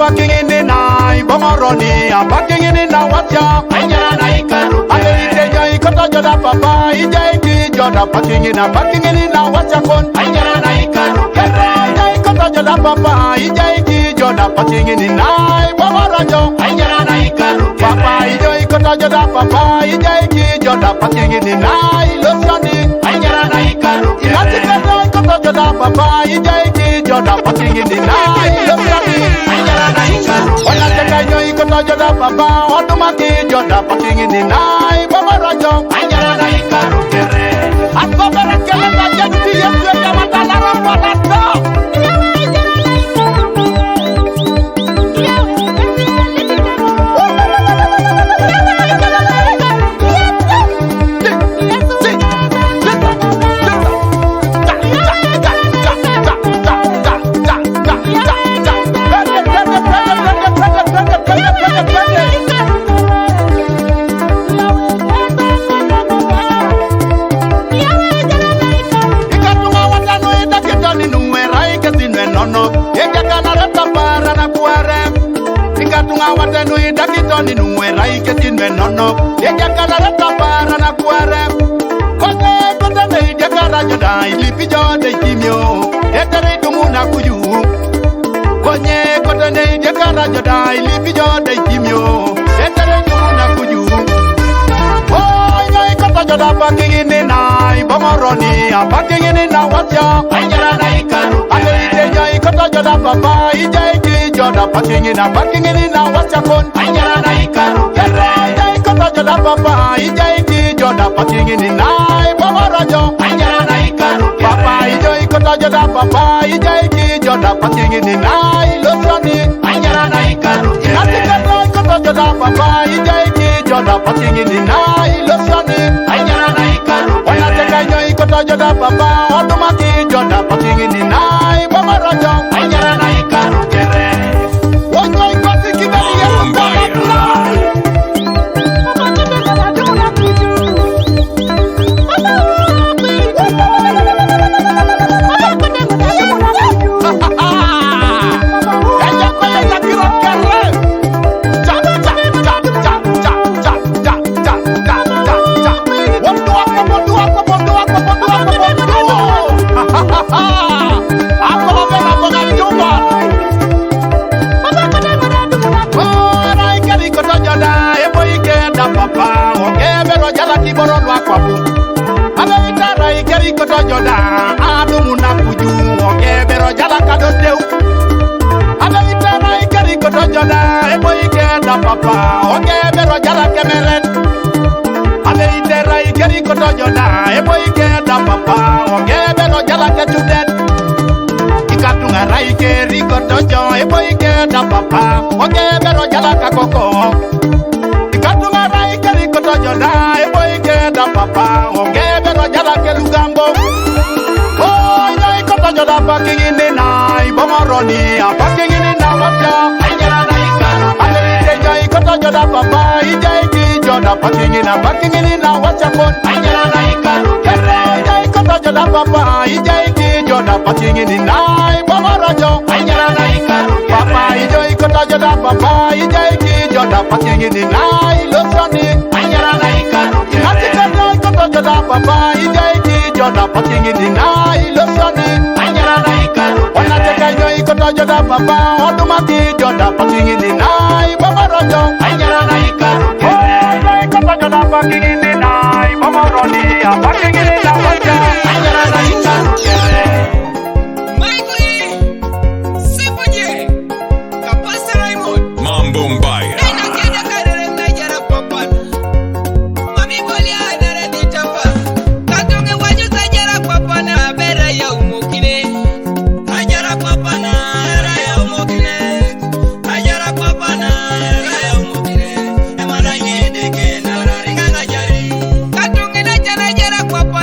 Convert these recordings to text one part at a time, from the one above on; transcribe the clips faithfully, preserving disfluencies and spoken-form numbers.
Pakingini na ibongoroni, apakingini na wacha. Anyara na ikaru. Ate ite jai kota joda papa, ijai ki joda pakingini, apakingini na wacha kon. Anyara na ikaru. Ijai kota joda papa, ijai ki joda pakingini na ibongorojo. Anyara na ikaru. Papa, ijai kota joda papa, ijai ki joda pakingini na ilosioni. Anyara na ikaru. Ilati kota joda papa, ijai ki joda pakingini na ilosioni. Ona teka yo ikoto joda papa, oduma ki joda pakingini na ibabarajo. Akobere kele na jadu ki yesu ya matala robo na to. Ikatunga watenu idakitoni nungwe rai ketinwe nono. Ekakanare tapara na kuare. Ikatunga watenu idakitoni nungwe rai ketinwe nono. Ekakanare tapara na kuare. Kote kote ne idakara joda ilipi jode kimio. Etere dumuna kuyu. Konye kote ne idakara joda ilipi jode kimio. Etere dumuna kuyu. Oi, oi, kota joda pakingini na ibongoroni, apakingini na wacha. Anyara na ikaru. Ate ite jai kota joda papa, ijai ki joda pakingini, apakingini na wacha kon. Anyara na ikaru. Ijai kota joda papa, ijai ki joda pakingini na ibongorojo. Anyara na ikaru. Papa, ijai kota joda papa, ijai ki joda pakingini na ilosioni. Anyara na ikaru. Ati kota kota joda papa, ijai ki joda pakingini na ilosioni. Anyara na ikaru. Ona teka yo ikoto joda papa, oduma ki joda pakingini na ibabarajo. Anyara na ikaru kere. Wonyo ikosi kibeli yesu. Papa, ogebero jala kiboro lwa kwapu. Abe itara ikeri koto joda, adumu na kuju, ogebero jala kadoteu. Abe itara ikeri koto joda, ebo ikeda papa, ogebero jala kemeret. Abe itara ikeri koto joda, ebo ikeda papa, ogebero jala kechudet. Ikatunga rai keri koto jo, ebo ikeda papa, ogebero jala kakoko. Ikatunga rai keri koto joda, ebo ikeda papa, ogebero jala kelugambo. Oh, ina ikoto joda pakingini na ibomoroni, apakingini na wata. Anyara na ikaru. Ate ite jai koto joda papa, ijai ki joda pakingini, apakingini na wacha kon. Anyara na ikaru. Ijai koto joda papa, ijai ki joda pakingini na ibomorojo. Anyara na ikaru. Papa, ijai koto joda papa, ijai ki joda pakingini na ilosioni. Anyara na ikaru. Ati kota ikoto joda papa, ijai ki joda pakingini na ilosioni. Anyara na ikaru. Ona teka yo ikoto joda papa, oduma ki joda pakingini na ibabarajo. Anyara na ikaru. Oh, ijai koto joda pakingini na ibomoroni, apakingini na wacha. Anyara na ikaru. Michael E. Sepoje. Kapasa Raymond. Mambo mbaya. Ina kenda karere na jara papana. Mami bolia dare di tapa. Katonge waju sa jara papana bere ya umokine. Ajara papana bere ya umokine. Ajara papana bere ya umokine. Emana yede ke na ringa na jari. Katonge na jara jara papana.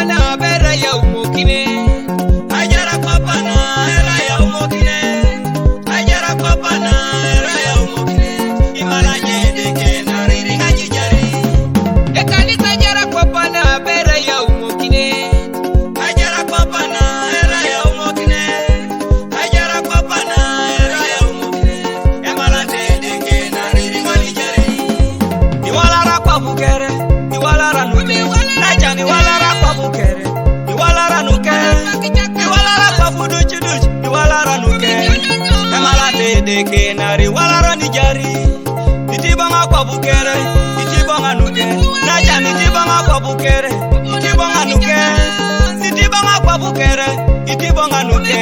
Eke nari walaro ni jari. Iti banga kwa bukere, iti banga nuke. Naja mi iti banga kwa bukere, iti banga nuke. Iti banga kwa bukere, iti banga nuke.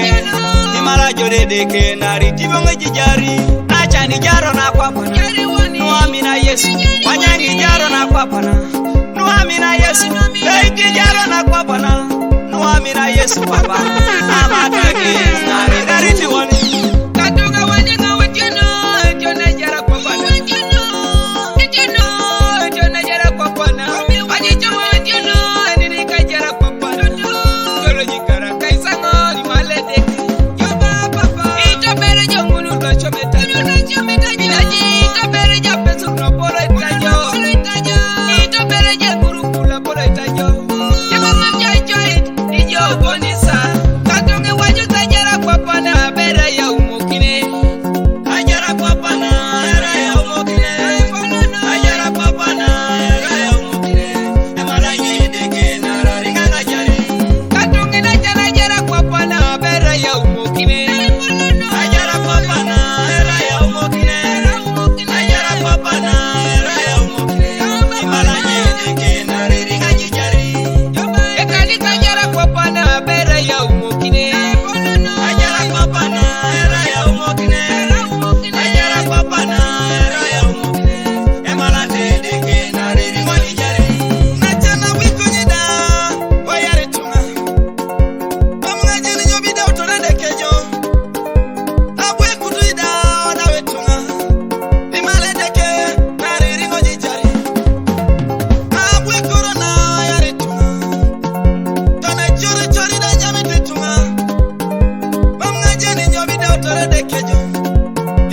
Imara jore deke nari, iti banga jijari. Naja ni jaro na kwa pana. Nuamina Yesu, wanya ni jaro na kwa pana. Nuamina Yesu, leiti jaro na kwa pana. Nuamina Yesu papa. Amataki, nari, nari tiwani. Katunga wanyanga wajino, jona jara kwa bana. Jino, jona jara kwa bana. Wajino wajino, nini ka jara kwa bana. Jolo jikara kaisango, ni malede. Joba papa. Ito bere jo munu lo chometa. Lo chometa. Inaji, ito bere jo pesu no polo itajo. Ito bere jo guru kula polo itajo. Jaba mam jai jai. Ijo bonisa, katonge waju tajara kwa pana bera ya umokine. Ajara kwa pana era ya umokine. Ajara kwa pana era ya umokine. Emara yede ke nara ringa na jari. Katonge na jara jara kwa pana bera ya umokine. Ajara kwa pana era ya umokine. Ajara kwa pana era ya umokine. Emara yede ke nara ringa jijari. Ekali kajara kwa pana bera ya umokine. Ajara kwa pana era ya umokine. Ajara kwa pana era ya umokine. Emala tede ke na riri moni jari. Na chana wiko nyida, wayare tunga. Pamunga jeni nyobi da utorede kejo. Abwe kutu ida, da wetunga. Imale deke, na riri moni jari. Abwe korona yare tunga. Tona chori chori da jami te tunga. Mam nga jeni nyobi da otore de kejo.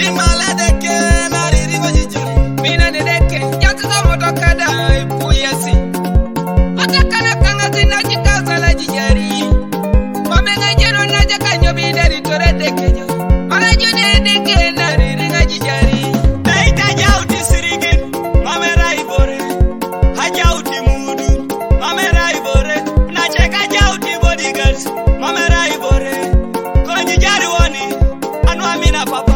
Imala deke na riri ngo jijori. Mina ne deke, jatu za moto kada ipu yesi. Ota kana kanga zina jikaza la jijari. Mame nga jeno na jaka nyobi da ri tore de kejo. Mala jone deke na riri nga jijari. Daita jauti sirigin, mame rai bore. Hajauti mudu, mame rai bore. Na cheka jauti bodyguards, mame rai bore. Konyi jari woni, anu amina papa.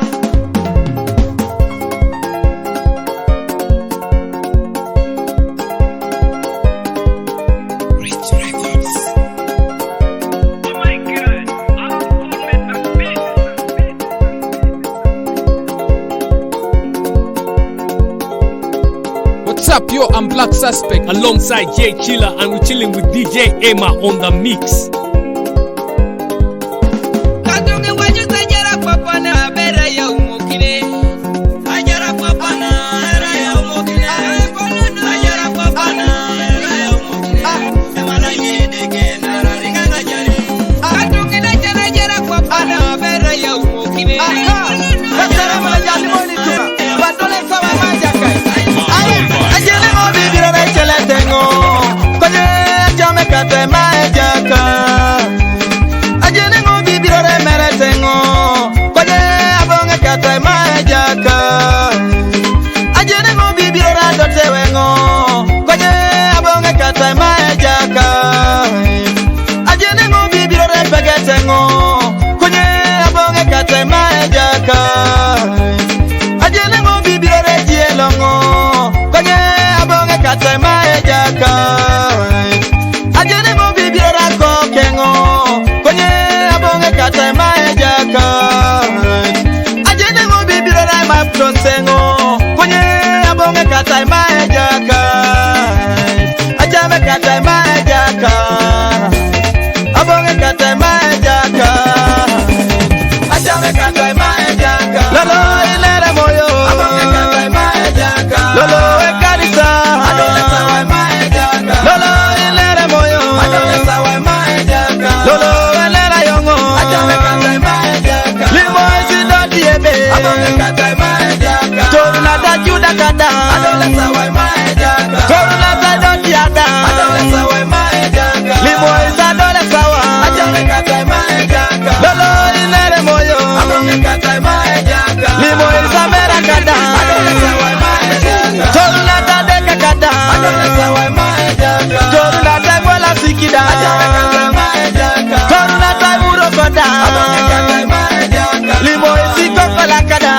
Rich Records. Oh my God, I'm cool with a beat. What's up, yo? I'm Black Suspect alongside Jay Chiller, and we're chilling with D J Emma on the mix. Katunge waju tajara kwa pana bera ya umokine. Ajara kwa pana era ya umokine. Ajara kwa pana era ya umokine. Emala yede ke nara ringa na jari. Katunge na jara jara kwa pana bera ya umokine. Aha. Katara mala jali moni tuma. Batole sawa majaka. Ai, ajele mo bibira re chele tengo. Koje jame kate majaka. Ajele mo bibira re mere tengo. Koje abonge kate majaka. Ajene ngo bibiro ra dote wengo. Konye abonge kata mae jaka. Ajene ngo bibiro re pegete ngo. Konye abonge kata mae jaka. Ajene ngo bibiro re jielo ngo. Konye abonge kata mae jaka. Ajene ngo bibiro ra koke ngo. Konye abonge kata mae jaka. Ajene ngo bibiro ra map to sengo. Konye abonge kata mae jaka. Ajame kata mae jaka. Abonge kata mae jaka. Ajame kata mae jaka. Lolo inere moyo. Abonge kata mae jaka. Lolo e kanisa. Adole sawa mae jaka. Lolo inere moyo. Adole sawa mae jaka. Lolo inere yongo. Ajame kata mae jaka. Limo esi dodi ebe. Abonge kata mae jaka. Toruna da juda kada. Adole sawa mae jaka. Toruna da dodi ada. Adole sawa mae jaka. Limo esi adole sawa. Ajame kata mae jaka. Lolo inere moyo. Abonge kata mae jaka. Limo esi amera kada. Adole sawa mae jaka. Toruna da deka kada. Adole sawa mae jaka. Toruna da bola sikida. Ajame kata mae jaka. Toruna da uro koda. Abonge kata mae jaka. Limo esi kokola kada.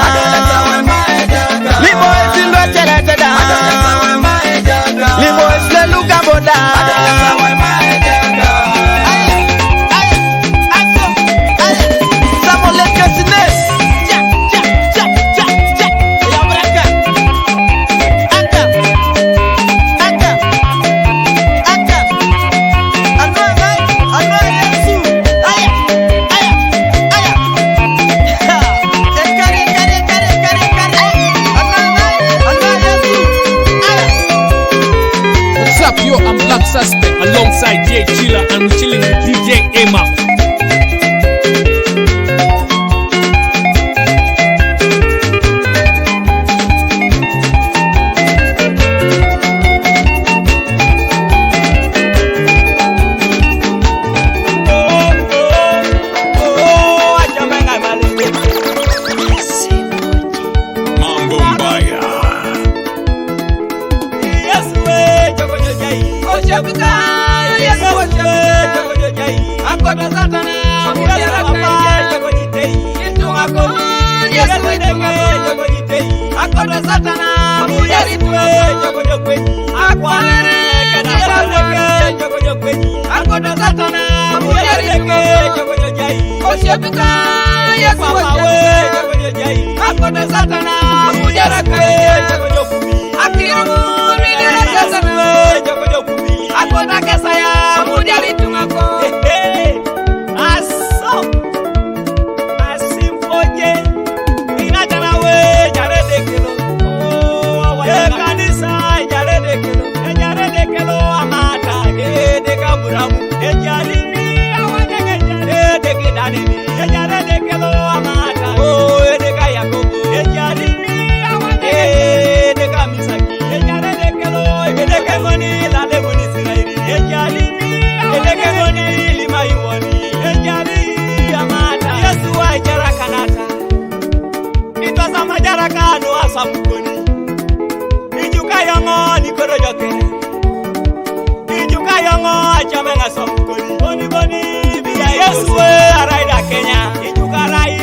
Akoto Satana, mujari tuwe, joko jokwe. Akwanere, kena joko jokwe. Akoto Satana, mujari tuwe, joko jojai. Osiepuka, Yesu papa we, joko jojai. Akoto Satana, mujara kwe, joko jokubi. Akiro muri, joko jokubi. Akota kesaya, mujari tungako. Hey, hey. Aso. Asimpoje. Ina jana we, jare dekelo. Oh, wa e kanisa, jare dekelo. E jare dekelo, amata. E deka buramu. E jari ni, awa deke jare. E deke dani ni. E jare dekelo, amata. Oh, e deka Yakobo. E jari ni, awa deke. E deka Misaki. E jare dekelo, e deke ngoni, la de ngoni Israeli. E jari ni, awa deke ngoni, lima iwoni. E jari, amata. Yesu wa jara kanata. Itwa sama jara kanu asamukoni. Ijuka yongo ni koro jokere. Ijuka yongo achame nga somukoni. Boni boni biya Yesu we araida Kenya. Ijuka rai.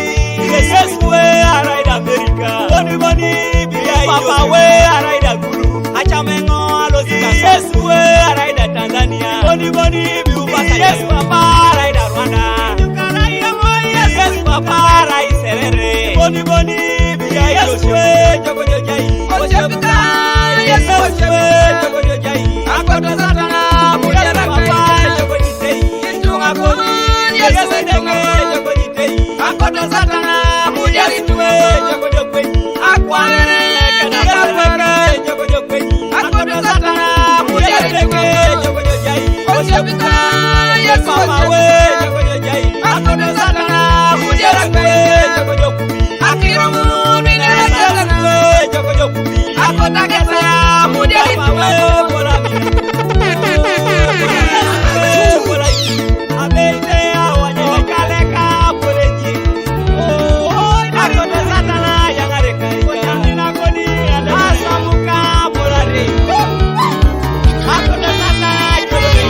Yesu we araida America. Boni boni biya papa we araida gulu. Achame ngo alo sika Yesu we araida Tanzania. Boni boni biu pasa Yesu papa araida Rwanda. Ijuka rai yongo Yesu papa arai serere. Boni boni biya Yesu we joko jojai. Osiepuka, Yesu we joko jojai. Akoto Satana, mujara papa joko jitei. Itunga koni, Yesu we joko jitei. Akoto Satana, mujari tuwe joko jokwe. Akwanere, kena joko jokwe. Akoto Satana, mujara kwe, joko jojai. Osiepuka, Yesu papa we, joko jojai. Akoto Satana, mujara kwe, joko jokubi. Akiro muri, joko jokubi. Akota kesaya, mujara papa we, bola mi. Bola mi. Abeite awa jele kaleka boleji. Oh, akoto Satana yangare kai. Asamuka bolare. Akoto Satana jole.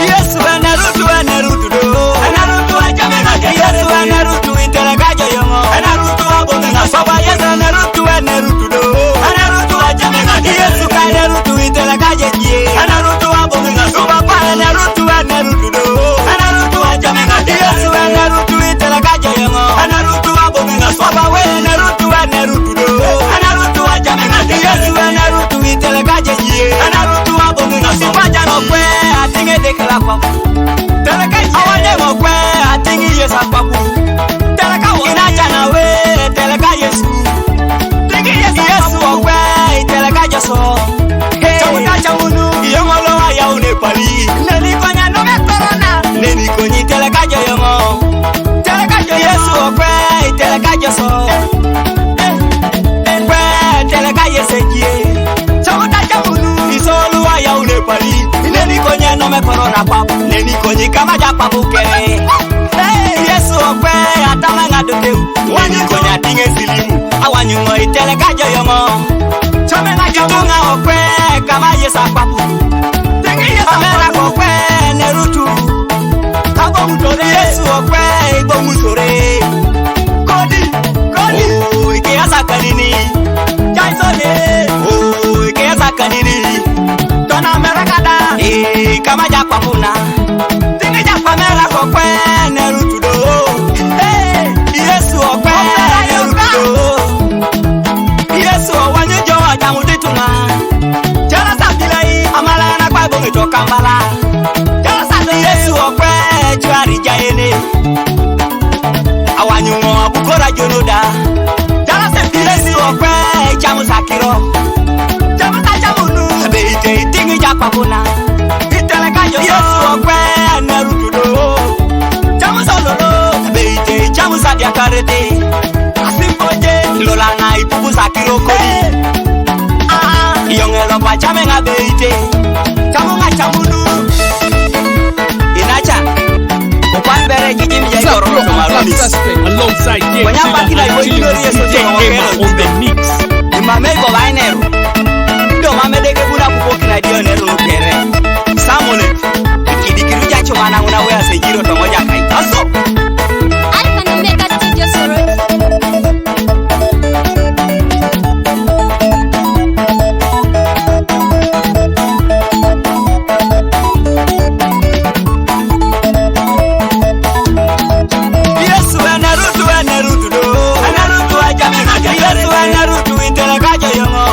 Yesu ene rutu, ene rutu do. Ene rutu achame ng'ate. Yesu ene rutu itele ka joyong'o. Ene rutu abong'e ng'ate. Papa Yesu ene rutu, ene rutu do. Ene rutu achame ng'ate. Yesu ka ene rutu itele ka jejie. Ene rutu abong'e ng'ate. Papa ene rutu, ene rutu do. Ene rutu achame ng'ate. Yesu ene rutu itele ka joyong'o. Ene rutu abong'e ng'ate. Papa we ene rutu, ene rutu do. Ene rutu achame ng'ate. Yesu ene rutu itele ka jejie. Ene rutu abong'e ng'ate. Pacha no kwe ating'e dek la kwa. Teleka awanye mo kwe ating'i Yesu akwaku. Teleka wo inacha na we, teleka Yesu. Tiki Yesu Yesu akwaku. Okwe, teleka Yesu. Hey. Chamuta chamunu, yongolo wa ya une pali. Neni konya no me corona. Neni konyi teleka joyongo. Teleka jo Yesu okwe, teleka Yesu. Kwe, teleka Yesu ejie. Chamuta chamunu, isolu wa ya une pali. Neni konye no me corona kwa. Neni konyi kama ja kwa bukere. Hey, Yesu okwe, atama ng'ato teu. Neni konye ating'e silimu. Awanyung'o itele ka joyong'o. Chome na jotunga okwe, kama Yesu akwaku. Amera kokwe, ne rutu. Abong'utore. Yesu okwe, ibong'utore. Kodi, kodi. Oh, ikiasa kanini. Jaisone. Oh, ikiasa kanini. Tona merakada. Eh, kama ja kwa kuna. Tingi ja kwa mera kokwe, ne rutu do. Hey, Yesu okwe, ne rutu do. Yesu owanyo jo ajamu dituma. Jara sabila i, amala na kwa bongi to kambala. Jara sabila Yesu okwe, jwari jaene. Awanyu mo abukora jonoda. Jara se Yesu okwe, jamu sakiro. Jamu ta jamu nu. Abe ite itingi ja kwa kuna. Itele ka jo Yesu okwe, ne rutu do. Jamu sololo. Abe ite jamu sadia karete. Asimboje. Lola na ipupu sakiro kori. Ah, yongelo kwa chame nga beite. Chamu nga chamunu. Inacha. Okwan bere jijim ya yoro to maruni. Alongside Wanya baki na iwe inori yeso to on the mix. Imame ibo bainero. Ndo mame dege bura kuko kina dio nero kere. Samuel. Ikidi kiru jacho mana una wea sejiro to moja kai. Aso. Alpha and Omega Studio Soroti. Yesu ene rutu, ene rutu do. Ene rutu achame ng'ate. Yesu ene rutu itele ka joyong'o.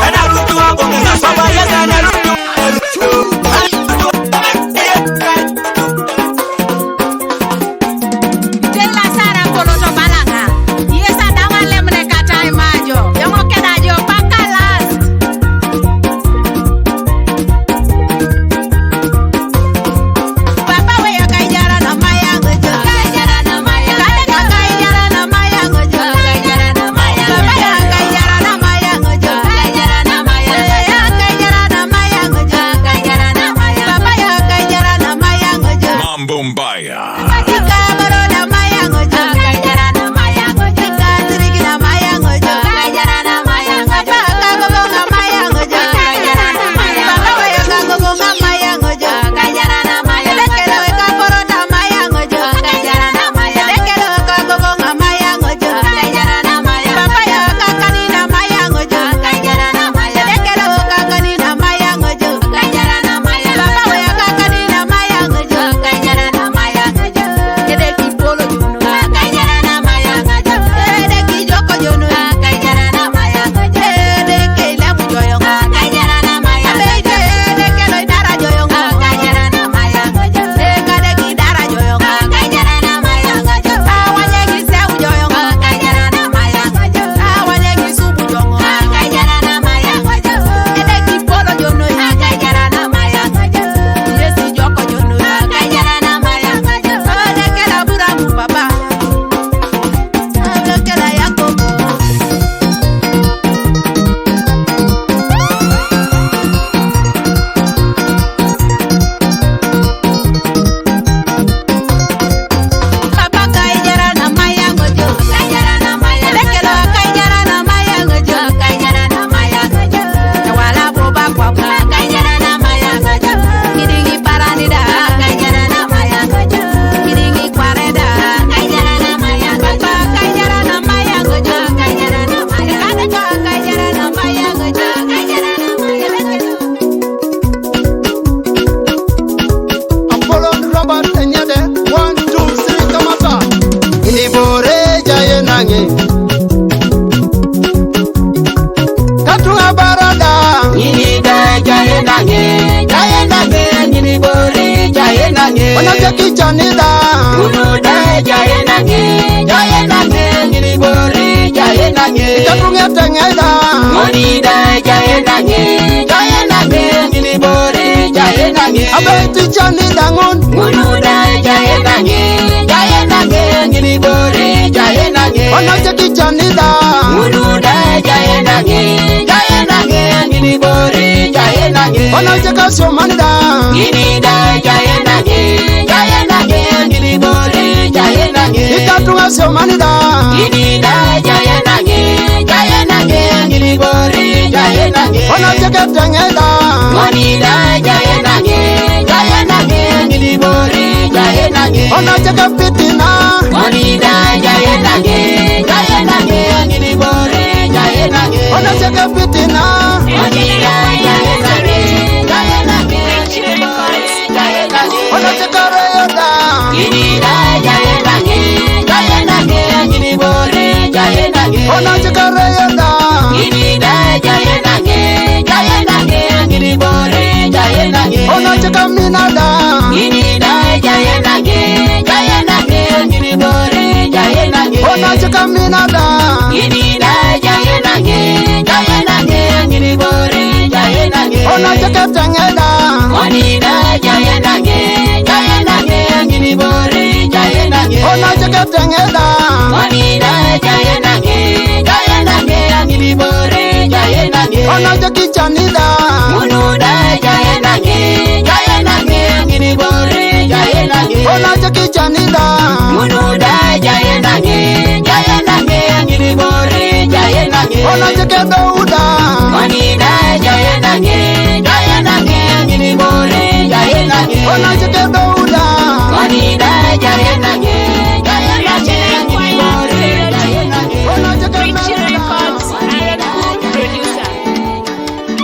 Jaye nange, jaye nange, ngini bore, jaye nange. Itatunge tengeda. Monida, jaye nange, jaye nange, ngini bore, jaye nange. Abeti chani dangun. Munuda, jaye nange, jaye nange, ngini bore, jaye nange. Ona cheki chani da. Munuda, jaye nange, jaye nange, ngini bore, jaye nange. Ona cheka somani da. Ngini da, jaye nange, jaye nange, ngini bore, jaye nange. Itatunga somani da. Ngini da, jaye nange, jaye nange, ngini bore, jaye nange. Ona cheke tengeda. Ngoni da, jaye nange, jaye nange, ngini bore, jaye nange. Ona cheke fitina. Ngoni da, jaye nange, jaye nange, ngini bore, jaye nange. Ona cheke fitina. Ngoni da, jaye nange, jaye nange, ngini bore, jaye nange. Ona cheke reyeda. Ngini da, jaye nange, jaye nange, ngini bore, jaye nange. Ona cheke reyeda. Ngini da, jaye nange, jaye nange, ngini bore, jaye nange. Ona cheke minada. Ngini da, jaye nange, jaye nange, ngini bore, jaye nange. Ona cheke minada. Ngini da, jaye nange, jaye nange, ngini bore, jaye nange. Ona cheke tengeda. Ngoni da, jaye nange, jaye nange, ngini bore, jaye nange. Ona cheke tengeda. Ngoni da, jaye nange, jaye nange, ngini bore, jaye nange. Ona cheke chanida. Munu da, jaye nange, jaye nange, ngini bore, jaye nange. Ona cheke chanida. Munu da, jaye nange, jaye nange, ngini bore, jaye nange. Ona cheke Dauda. Ngoni da, jaye nange, jaye nange, ngini bore, jaye nange. Ona cheke Dauda. Ngoni da, jaye nange, jaye nange, ngini bore, jaye nange. Ona cheke Victory Dauda. Records, I am a good producer.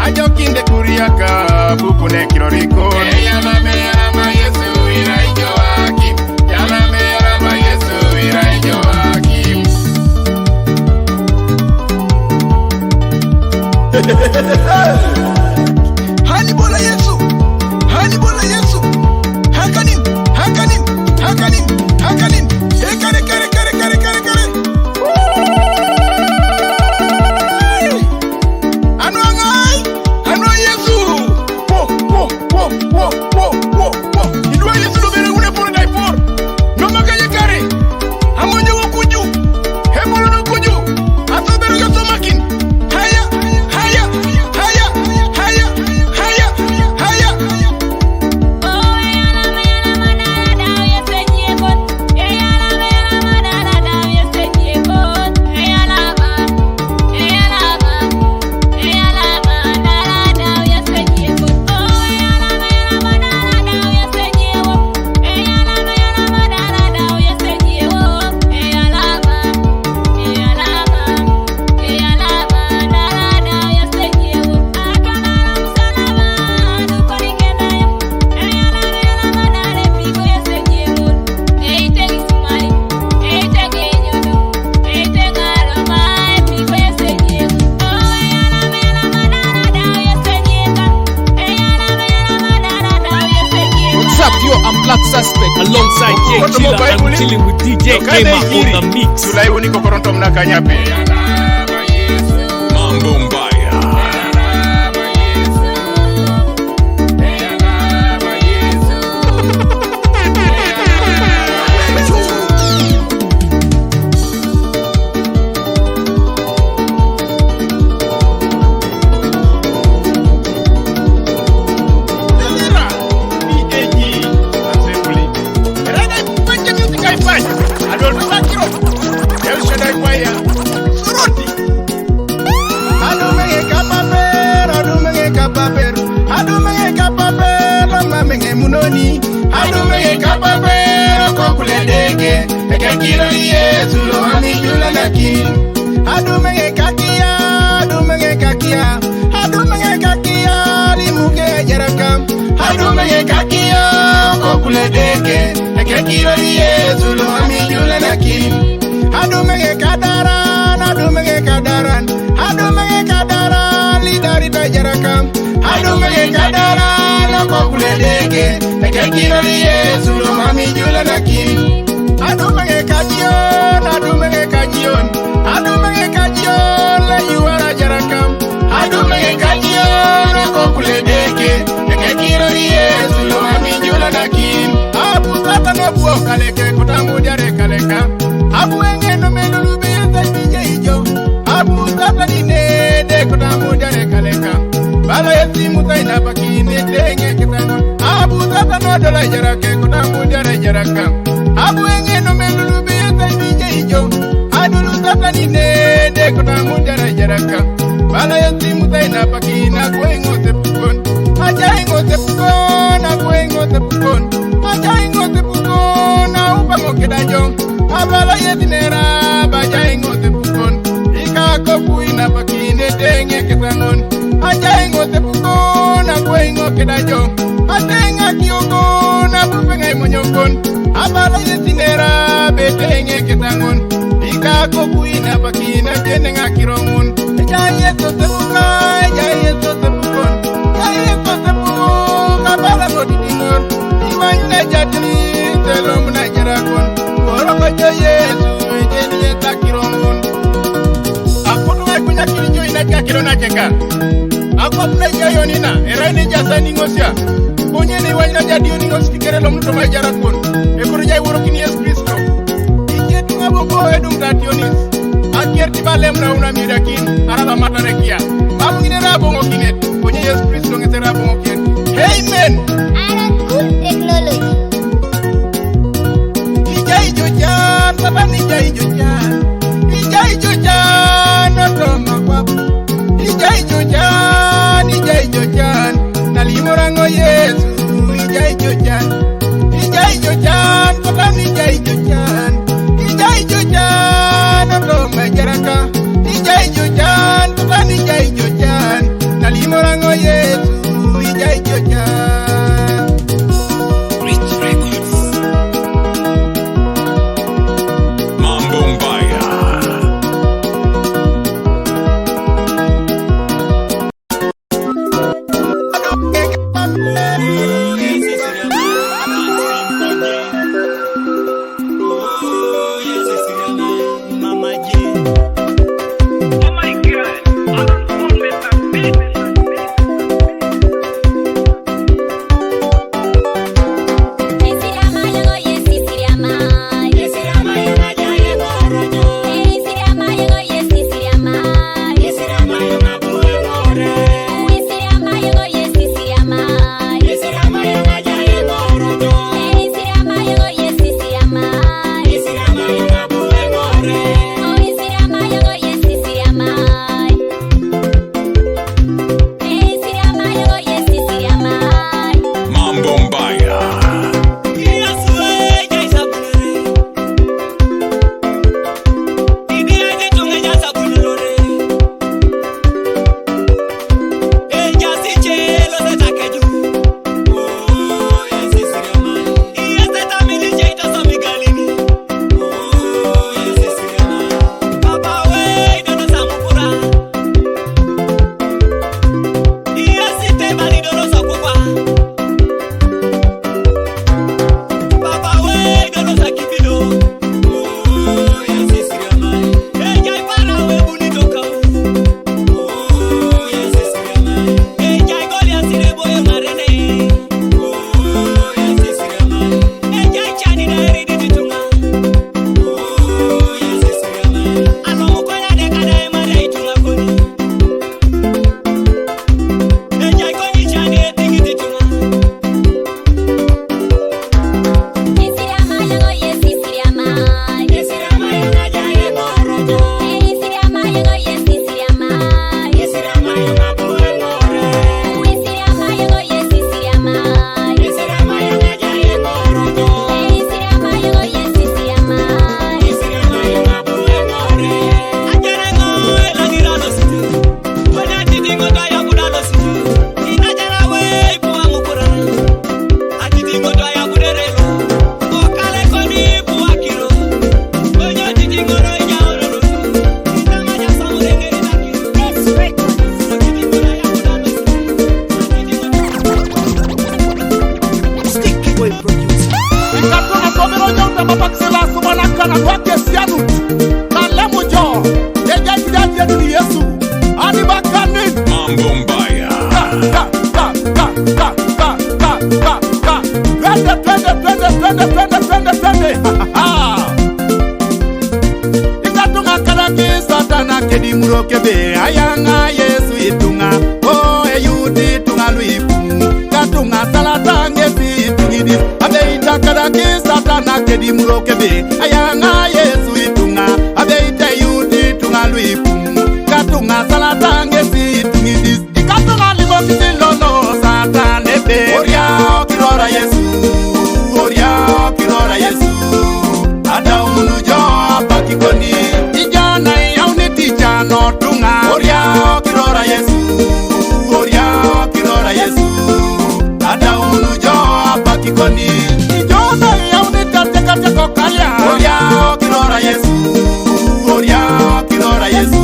Ajo kinde kuriaka bukune kiroriko. Eyalame, eyalame, Yesu, iraijo aki. Eyalame, eyalame, Yesu, iraijo aki. Hani bola Yesu. Hani bola Yesu. Hakanin, hakanin, hakanin, hakanin. Ekare, kare, kare, kare, kare, kare. Anu angai, anu Yesu. Wo, wo, wo, wo, wo, wo, wo. Idwa Yesu no bere une por dai por. No makaye kare. Amonyo wo kuju. Hemoro no kuju. Ato bere yo somakin. Haya, haya, haya, haya, haya, haya. What's up, yo? I'm Black Suspect alongside J Chilla. I'm chilling with D J Emma on the mix. Tulai uni kokorontom na kanyape. Mambo mbaya. Loni, adumege kapapero kokule deke, eke kiro Yesu lo ami jula na ki. Adumege kakia, adumege kakia, adumege kakia, limuge jaraka. Adumege kakia, kokule deke, eke kiro Yesu lo ami jula na ki. Adumege kadaran, adumege kadaran, adumege kadaran, lidari da jaraka. Adumege kadara na kokule deke, eke kiro Yesu lo ami jula na ki. Adumege kajion, adumege kajion, adumege kajion, la yuara jaraka. Adumege kajion na kokule deke, eke kiro Yesu lo ami jula na ki. Abu tata no buo kaleke, kutamu jare kaleka. Abu enge no melulu be yata jije ijo. Abu tata ni ne de, kutamu jare kaleka. Bala yesi mutai na pakine tenge kitango. Abu tata no dola jarake, kutamu jare jaraka. Abu enge no melulu be yata jije ijo. Adulu tata ni ne de, kutamu jare jaraka. Bala yesi mutai na pakina kwengo te pukon. Aja ingo te pukon, akwe ingo te pukon. Aja ingo te pukon, na upa mo kedajo. Abala yetinera, baja ingo te pukon. Ika kopu ina pakine tenge ketangon. Aja ingo te pukon, akwe ingo kedajo. Atenga kiokon, abupenga imonyokon. Abala yetinera, betenge ketangon. Ika kopu ina pakina jenenga kirongun. Eja Yesu te puka, eja Yesu te pukon. Eja Yesu te puka, bala no didingor. Imanya jatini, telom na jarakon. Oro ko jo Yesu, ejeni yeta kirongun. Akutu ngai kunya kiri jo ina ja kiro na jeka. Akwa puna ja yonina, era ni ja sani ngosia. Konye ni wanya ja dioni ngosi kere lom to ma jarakon. Ekuru ja woro kini Yesu Kristo. Ije tunga bobo edung tationis. Akier ti balem na una mirakin, araba matare kia. Babu ngine rabo ngo kinet, konye Yesu Kristo ngete rabo ngo kinet. Amen. Ara cool technology. Ijai jojan, baba ni ijai jojan. Ijai jojan, no toma kwa. Ijai jojan, ijai jojan. Nalimorango Yesu, ijai jojan. Ijai jojan, Satan ijai jojan. Ijai jojan, oto majaraka. Ijai jojan, Satan ijai jojan. Nalimorango Yesu, ijai jojan. Rich Records. Mambo Mbaya. Mambo Mbaya. Papa Silas, wana kana kwake sianut. Na lemu jo. Eja kija kija ni Yesu. Ani bakanin. Mambo mbaya. Ka, ka, ka, ka, ka, ka, ka, ka, ka. Twende, twende, twende, twende, twende, twende, twende. Ikatunga karaki Satana kedi muro kebe. Ayanga Yesu itunga. Oh, eyudi tunga luipu. Katunga salata ngesi itungidi. Abe ita karaki Satana kedi muro kebe. Ayanga Yesu itunga. Abe ita yudi tunga luipu. Katunga salata ngesi itungidi. Ikatunga limo kiti lolo Satana ebe. Oria okirora Yesu. Oria okirora Yesu. Ada unu jo apaki koni. Ijana yauni ticha no tunga. Oria okirora Yesu. Oria okirora Yesu. Ada unu jo apaki koni. Ijana yauni tate kate kokalia. Oria okirora Yesu. Oria okirora Yesu.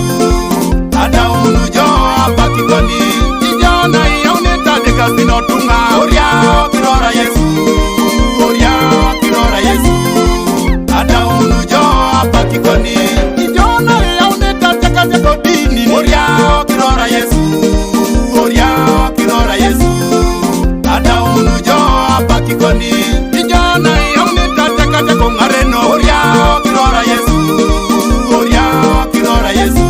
Ada unu jo apaki koni. Ijana yauni tate kasino tunga. Oria okirora Yesu. Oria okirora Yesu. Ada unu jo apaki koni. Ijona yauni tate kate kodini. Oria okirora Yesu. Oria okirora Yesu. Ada unu jo apaki koni. Ijona yauni tate kate kongareno. Oria okirora Yesu. Oria okirora Yesu.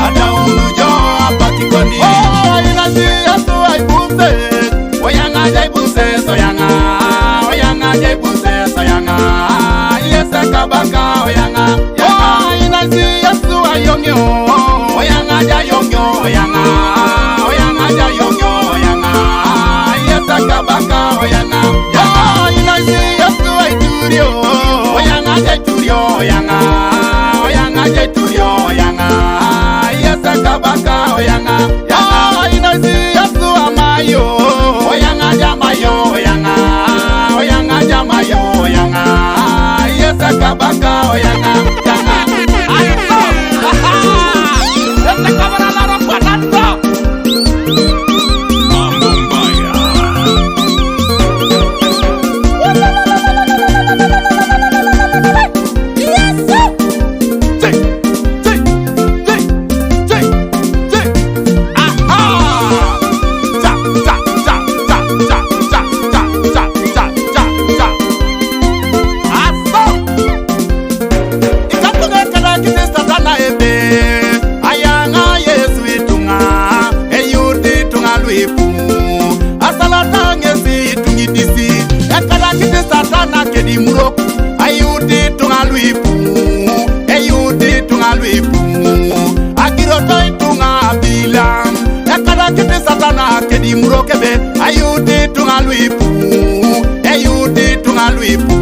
Ada unu jo apaki koni. Oh, ina si Yesu ai buse. Oyanga jai buse soyanga. Oyanga jai buse soyanga. Yese kabaka oyanga. Oh, ina si Yesu ayongyo. Oyanga jai yongyo oyanga. Oyanga jai yongyo oyanga. Yese kabaka oyanga. Oh, ina si Yesu ai turio. Oyanga jai turio oyanga. Oyanga jai turio oyanga. Yese kabaka oyanga. Ya, ina si Yesu amayo. Oyanga jamayo, oyanga. Oyanga jamayo, oyanga. Yese kabaka oyanga. Yanga. Ayo. Yese kabara la ropa nando. Mambo mbaya. Yesu. Jai, jai, jai, jai, jai. Aha! Ja, ja, ja. Aso! Ikatunga kala kiti Satana ebe. Ayanga Yesu itunga. Eyudi tunga luipu. Asalata ngesi itungi disi. Ekala kiti Satana kedi murok. Ayudi tunga luipu. Eyudi tunga luipu. Akiro toi tunga bila. Ekala kiti Satana kedi muro kebe. Ayudi tunga luipu. Eyudi tunga luipu.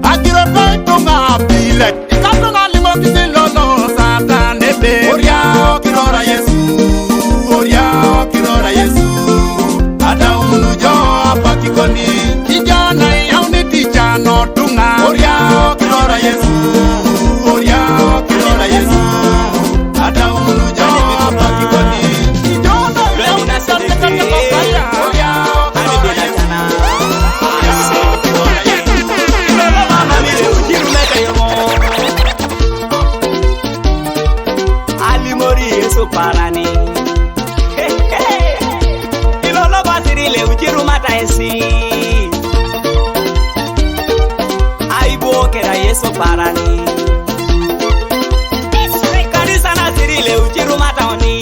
Akiro toi tunga bila. Ikatunga limo kiti lolo Satana ebe. Oria okirora Yesu. Oria okirora Yesu. Ada unu jo apaki koni. Ijana yauni ticha no tunga. Oria okirora Yesu. Oria okirora Yesu. Ada unu jo apaki koni. Ijana yauni ticha no tunga. Oria okirora Yesu. Oria okirora Yesu. Alimori Yesu parani. Hey, hey. Ilolo basiri le uchiru mata esi. Aibu kera Yesu parani. Kanisa na siri le uchiru mata oni.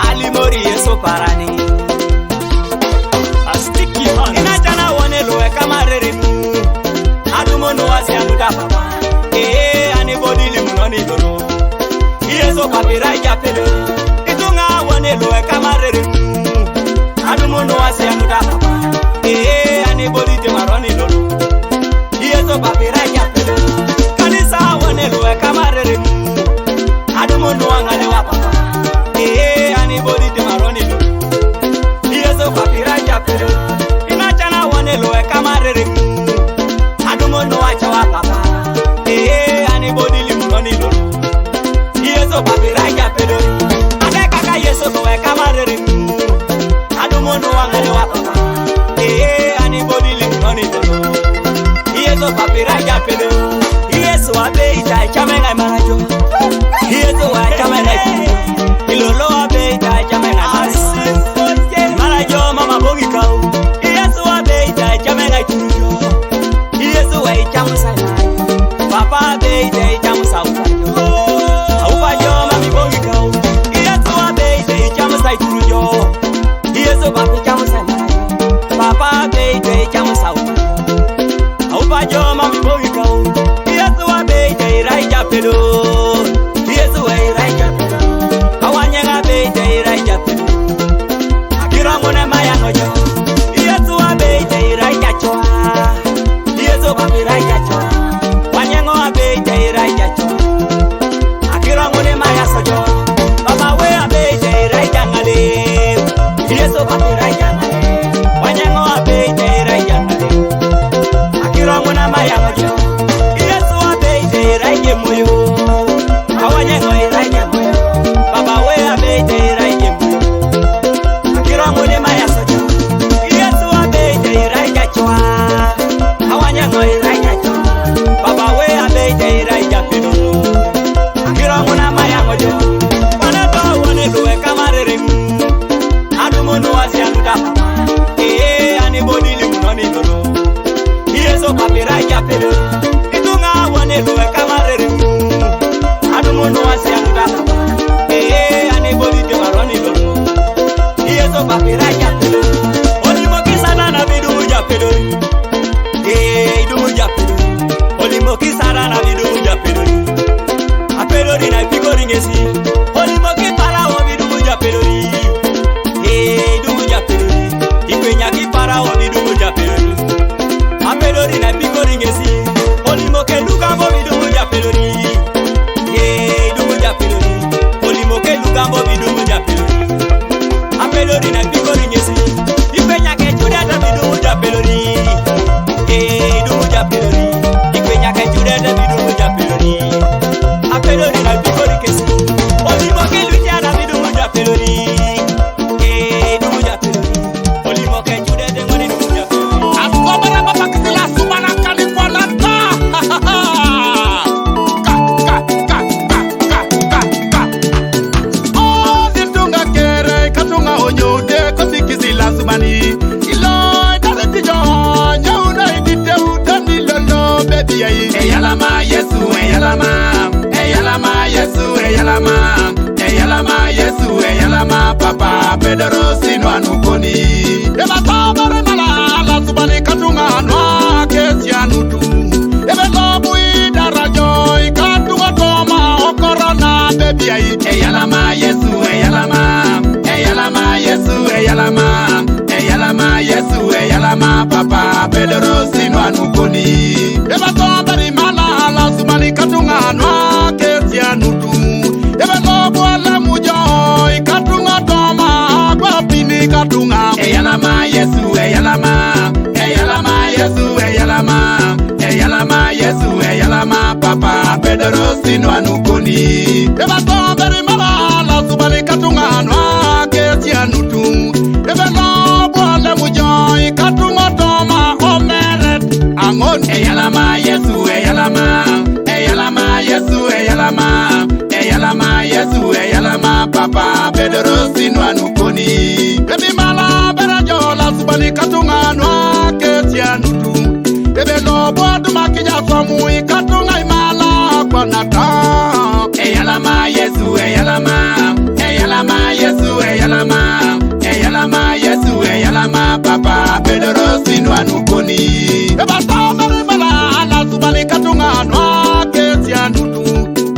Alimori Yesu parani. A sticky hand. Ina jana wone lo e kamarere mu. Adumo no wasi anuda papa. Eh, anybody limu no ni dono. Yesu papira ya pele. Itunga wone lo e kamarere mu. Adumo no wasi anuda papa. Eh, anybody te maroni dono. Yesu papira ya pele. Kanisa wone lo e kamarere mu. Adumo no angale wa papa. Eh, anybody te maroni dono. Yesu papira ya pele. Ina jana wone lo e kamarere mu. Adumo no acha wa papa. Eh, anybody limu no ni lo. Yesu papira ya pele. tai turu jo. Yesu ba pi cham sen. Papa be te cham sau. Au ba jo ma mi bo wi kau. Yesu wa be te rai ja pedo. Yesu wa rai ja pedo. Awanye nga be te rai ja pedo. Akira ngone maya no jo. Yesu wa be te rai ja choa. Yesu ba pi rai ja choa. Wanye ngo wa be te rai ja choa. Akira ngone maya so jo. Baba we a be te rai ja ngale. Yesu ba pi rai ja ngale. Wanye ngo wa be te rai ja ngale. Akira ngone maya so jo. Yesu wa be te rai je moyo. Awanye ngo rai je moyo. Baba we a be te rai je moyo. Akira ngone maya so jo. Yesu wa be te rai ja choa. Awanya ngo iraja cho. Baba we abe je iraja pinu. Akira muna maya ngo jo. Wana do wane do e kamare ring. Adu munu wasi anu da. Eh, ani bodi li muno ni lolo. Yesu papi iraja pinu. Itunga wane do e kamare ring. Adu munu wasi anu da. Eh, ani bodi jo aroni lolo. Yesu papi iraja pinu. Oli mo kisana na bidu ja pinu. Eh, idumu ja pedori. Olimo ki sara na bidumu ja pedori. A pedori na ipiko ringesi. Olimo ki para o bidumu ja pedori. Eh, idumu ja pedori. Ikwenya ki para o bidumu ja pedori. A pedori na ipiko ringesi. Olimo ke luka mo bidumu ja pedori. Ye, dumu ja pelori. Olimo ke lugambo bi dumu ja pelori. A pelori na pigori nyesi. Ipe nyake chuda ta bi dumu ja pelori. Ye, dumu ja pelori. Ipe nyake chuda ta bi dumu ja pelori. A pelori na pigori kesi. Olimo ke lucha na bi dumu ja pelori. Ye, dumu ja pelori. Olimo ke chuda te ngoni dumu ja pelori. Askobara baba kisila sumana kali kwa nata. Ka, ka, ka. Oh, ditunga kere, katunga onyode, kosi kisi la sumani. Ilo, dare tijo, nyauda idite utani lolo, baby, ay. Eyalama, Yesu, eyalama. Eyalama, Yesu, eyalama. Eyalama, Yesu, eyalama, papa, Pedro, sinwa nukoni. Eba tabare mala, la sumani katunga, nwa, kesi anutu. Ebe lobu idara joy, katunga toma, okorona, baby, ay. Eyalama, Yesu, eyalama. Eyalama, Yesu, eyalama. Eyalama, Yesu, eyalama, papa, Pedro, sinwa nukoni. Eba tabare mala, la sumani katunga, nwa, kesi anutu. Ebe lobu ala mujoy, katunga toma, kwa pini katunga. Eyalama, Yesu, eyalama. Eyalama, Yesu, eyalama. Eyalama, Yesu, eyalama, papa, Pedro, sinwa nukoni. Eba to beri mala, la subali katunga, nwa, kesi anutu. Ebe no, bwale mujoy, katunga toma, omeret, angon. Eyalama, Yesu, eyalama. Eyalama, Yesu, eyalama. Eyalama, Yesu, eyalama, papa, Pedro, sinwa nukoni. Ebi mala, bera jola, subali katunga, nwa, kesi anutu. Ebe no bwa duma kija somu ikatunga imala kwa nata. Eyalama Yesu, eyalama. Eyalama Yesu, eyalama. Eyalama Yesu, eyalama, papa, Pedro, sinwa nukoni. Eba saumeri mala, ala subali katunga, nwa, kesi anutu.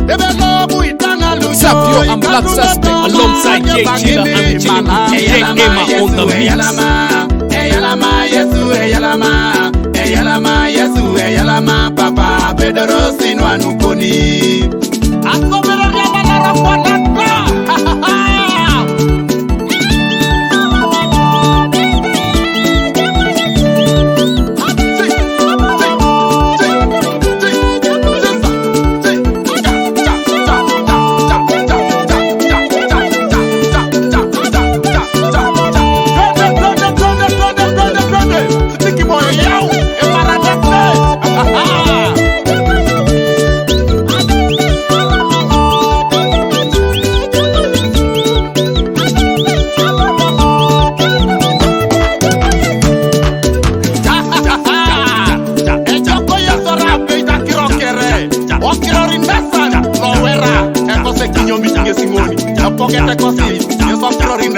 Ebe lobu itanga lujo. Sapio and Black Suspect alongside J Chilla and chilling with D J Emma on the mix. Eyalama, Yesu, eyalama, eyalama, Yesu, eyalama, papa, Pedro, sinwa nukoni. Asobera ya manara kwa nata.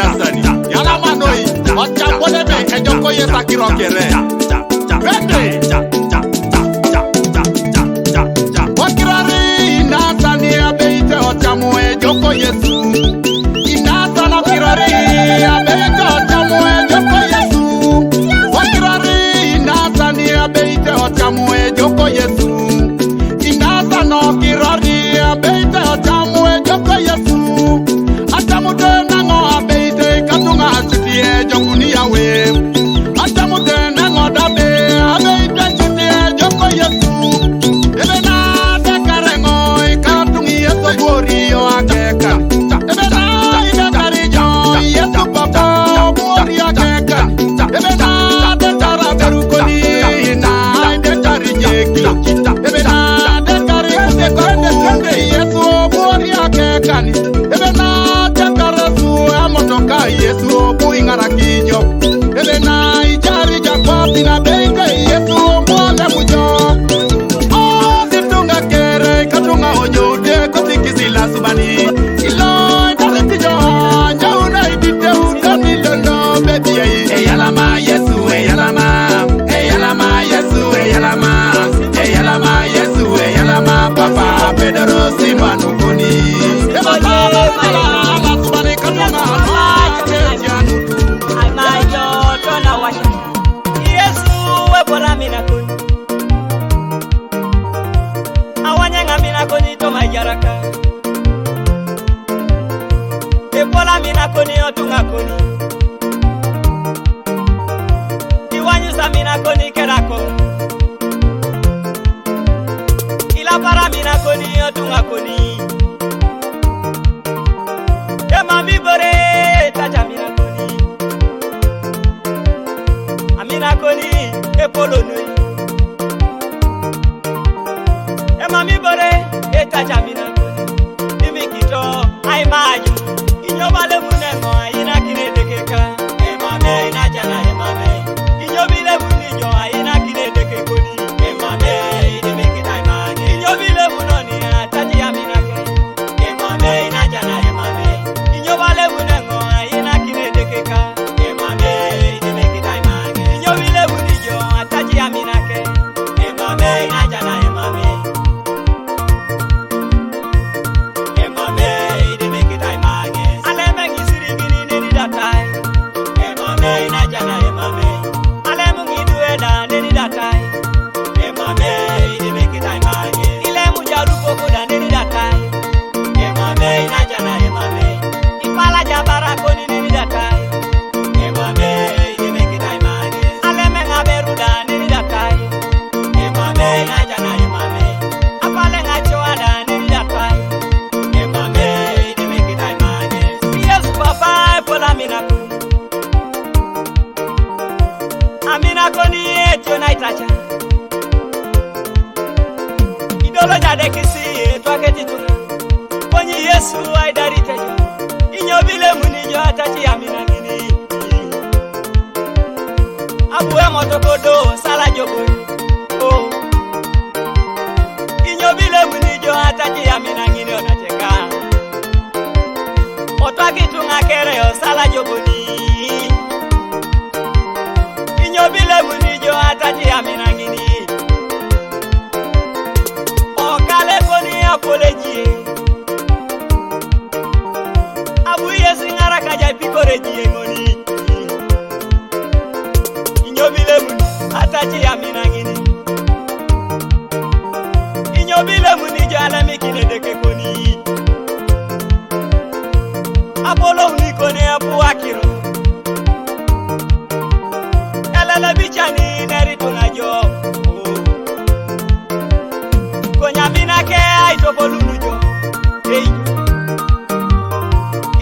Yala manoi, ocha pole be ejoko ye sakiro kere. Bende. Wakirari inasani abeite ochamu ejoko Yesu. Inasana kirari abeite ochamu ejoko Yesu. Wakirari inasani abeite ochamu ejoko Yesu. Inasano kirari abeite ochamu ejoko Yesu. Achamu denango abeite katunga achuti ejokuni Yahweh. Achamu denango dabe abeite chuti ejoko Yesu. Ebe na dekarengo ikatungi Yesu glory yo akeka. Ebe na idekari jo Yesu papa glory akeka. Ebe na dekara berukoni na dekari jeki. Ebe na dekari kute kende kende Yesu glory akekani. Ebe na dekara su amotoka Yesu bu ingara kijo. Ebe na ijari jakwa bina beike Yesu mwale mujo. Oh, situnga kere katunga onyo de kotikisi la subani. Ilo dale tijo jauna idite utani londo baby. Eyalama Yesu, eyalama, eyalama Yesu, eyalama, eyalama Yesu, eyalama Papa Pedro Sinwa nukuni. Eba baba sala ala subani katunga. Amayo tona washa. Yesu we bola mina kuni. Awanya nga mina kuni to majaraka. Ebola mina koni otunga koni. Iwanyusa mina koni kerako. Ilapara mina koni otunga koni. Ema mi bore tacha mina koni. Amina koni epolo nui. Ema mi bore etacha mina koni. Imi kito ai maji. Inyo bale munengo aina kine dekeka. Ema me ina jana ema me. Inyo bile munijo aina kine dekekoni. Ema me ine me kitai mani. Inyo bile munoni ataji amina ke. Ema me ina jana ema me. Inyo bale munengo aina kine dekeka. Ema me ine me kitai mani. Inyo bile munijo ataji amina ke. Ema me ina jana ema me. Emame, ide me kitai mage. Aleme ngisiri gini neni datai. Emame, ina jana emame. Alemu ngidu eda neni datai. Emame, ide me kitai mage. Ilemu jalu koko da neni datai. Emame, ina jana emame. Ipala jabara koni neni datai. Emame, ide me kitai mage. Aleme ngaberu da neni datai. Emame, ina jana emame. Apale nga choa da neni datai. Emame, ide me kitai mage. Yesu papa, epola mina ku. Amina koni etio na itacha. Idolo jade kisi etwa ketitu. Konyi Yesu ai dari tejo. Inyo bile munijo atachi amina ngini. Abu emoto kodo sala jobo. Oh. Inyo bile munijo atachi amina ngini onateka. Otwa kitunga kere yo sala joboni. Inyo bile munijo ataji amina ngini. Okale koni apoleji. Abu Yesu ngara kaja pikoreji ngoni. Inyo bile muni ataji amina ngini. Inyo bile muni jala mikine deke koni. Apolo uni kone apu akiro. Elele bichani neri tunajo. Konya mina ke ai to polunu jo. Hey.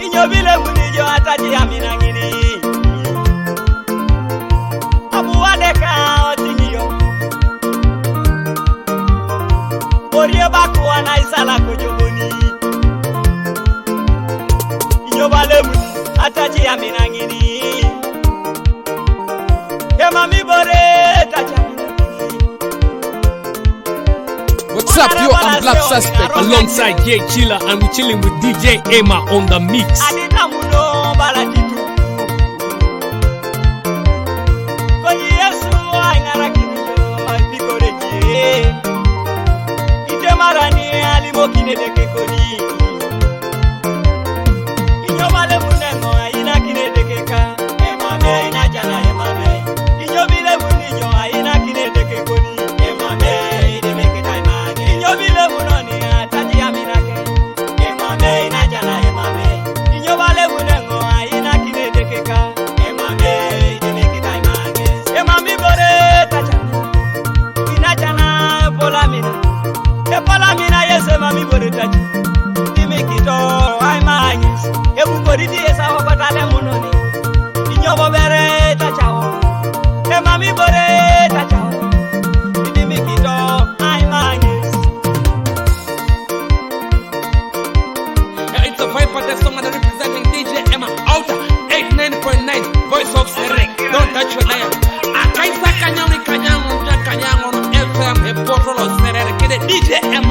Inyo bile muni jo ataji amina ngini. Abu wadeka otimiyo. Orie bakwa na isala kojoboni. Inyo balemu ataji amina ngini. Ema mi bore taja. What's up, yo? I'm Black Suspect alongside Jay Chiller, and we're chilling with D J Emma on the mix. Adina muno bala kitu. Voice of Serek. Don't touch your dial. Akaisa kanyaŋ ni kanyaŋ ŋun ta kanyaŋ ŋun F M e poto lo Serek kede D J M